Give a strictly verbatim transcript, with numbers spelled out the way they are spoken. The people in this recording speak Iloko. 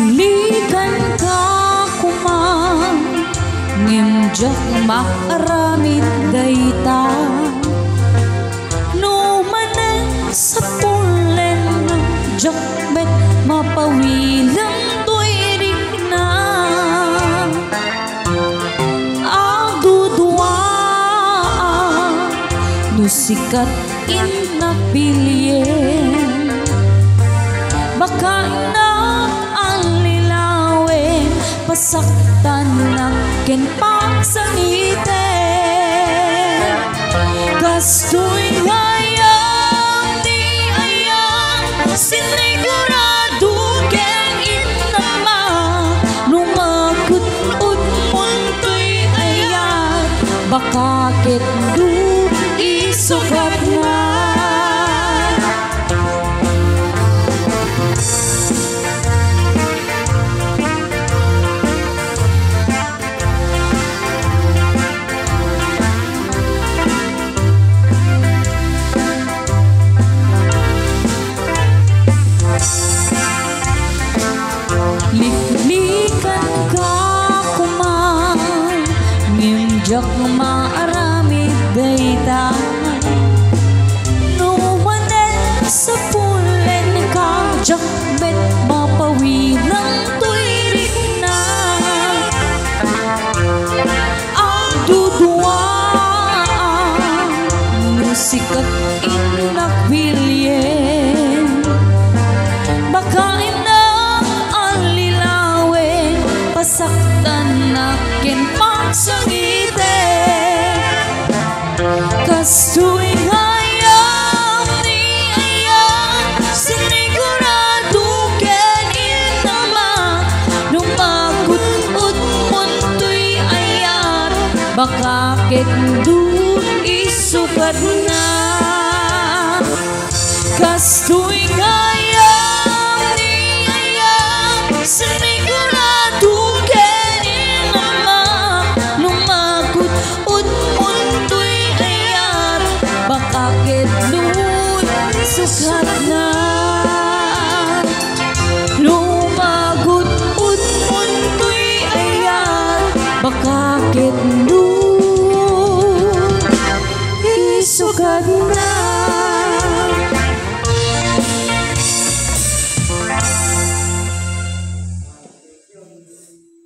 Likanka koma, ngem diak maaramid dayta. No manen sapulen, diak met mapawilem toy rikna. Agduduaak no sika ti innak bilien. Baka innak allilawen, pasaktannak ken pagsangiten. Kastoy nga ayat ti ayat, sinigurado ken innak, no makut-utmon toy ayat, baka ketdi isukatna. Liklikanka koma, ngem diak maaramid dayta. No manen sapulenka, diak met mapawilem toy rikna. Agduduaak no sika ti innak bilien. Baka innak allilawen, pasaktannak ken pagsangiten. Kastoy nga ayat ti ayat, sinigurado ken innak, no makut-utmon toy ayat, baka ketdi isukatna. Kastoy nga